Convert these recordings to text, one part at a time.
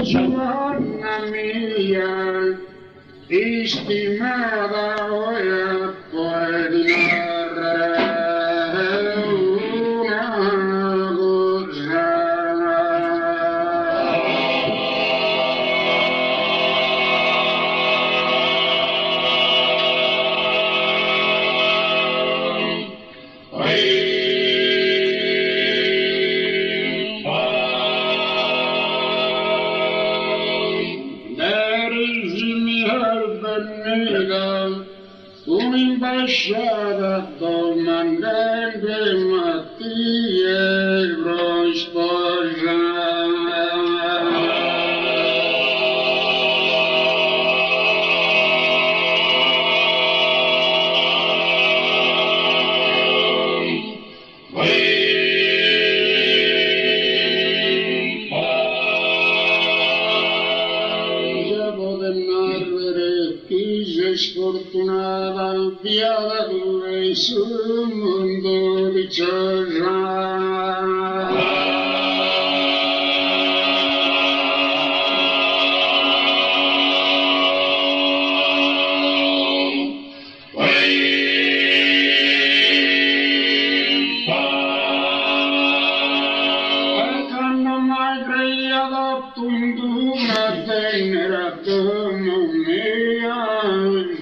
Giuanna mia istimada oe apo 'e ti narrer una cosa. Deris mi est bennida un'imbasciada domandendemi a tie pro isposa. Già podes narrer chi ses fortunada, biada tue in su mundu diciosa. E cando mai creia totu in d'una tenner a domo mia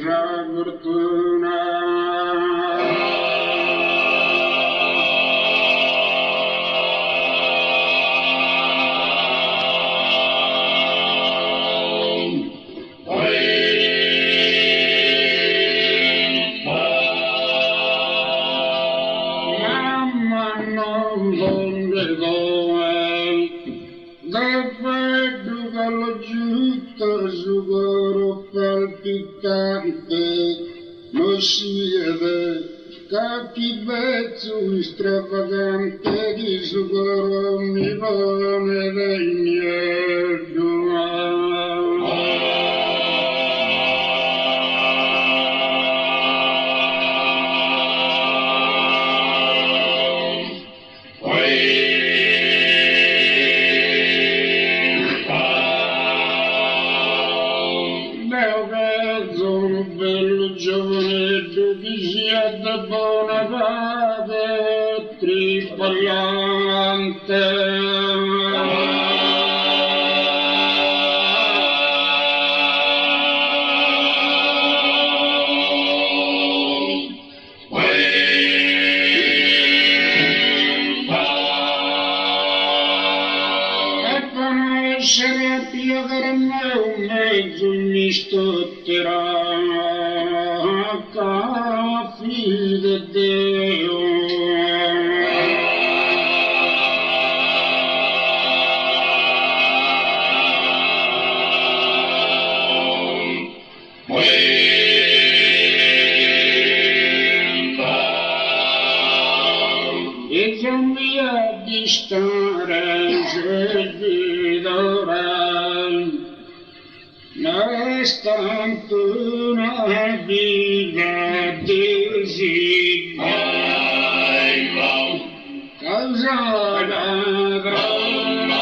sa fortuna. Mamma non nde doe de faeddu ca lo giuto su coro palpitante no siet calchi betzu istravagante chi su coro mi ponet nieddu. Deo cherzo unu bellu giovaneddu chi siat de bona paga triballante. E pro no essere a piaghere meu mezus m'isto teraca fide Deu. Fiza mia b'istare servidora No est tantu una vida desiguale Ca sa padrona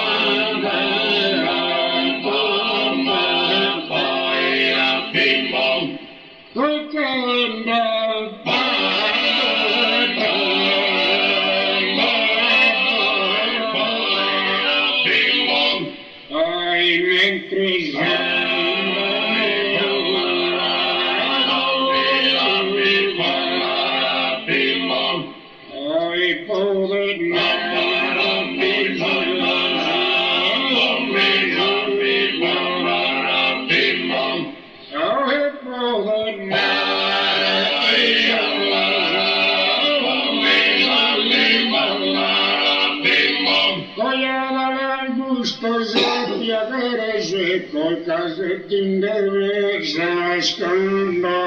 Custos piagheres colcas e ti nde pesas cando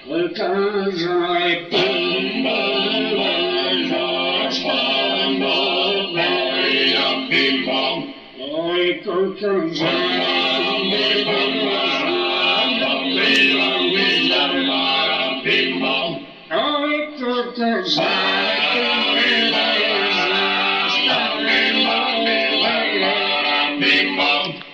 colcas e ti nde pesas cando Oi colcas e ti nde pesas Oi colcas e ti nde pesas cando. Bim bom.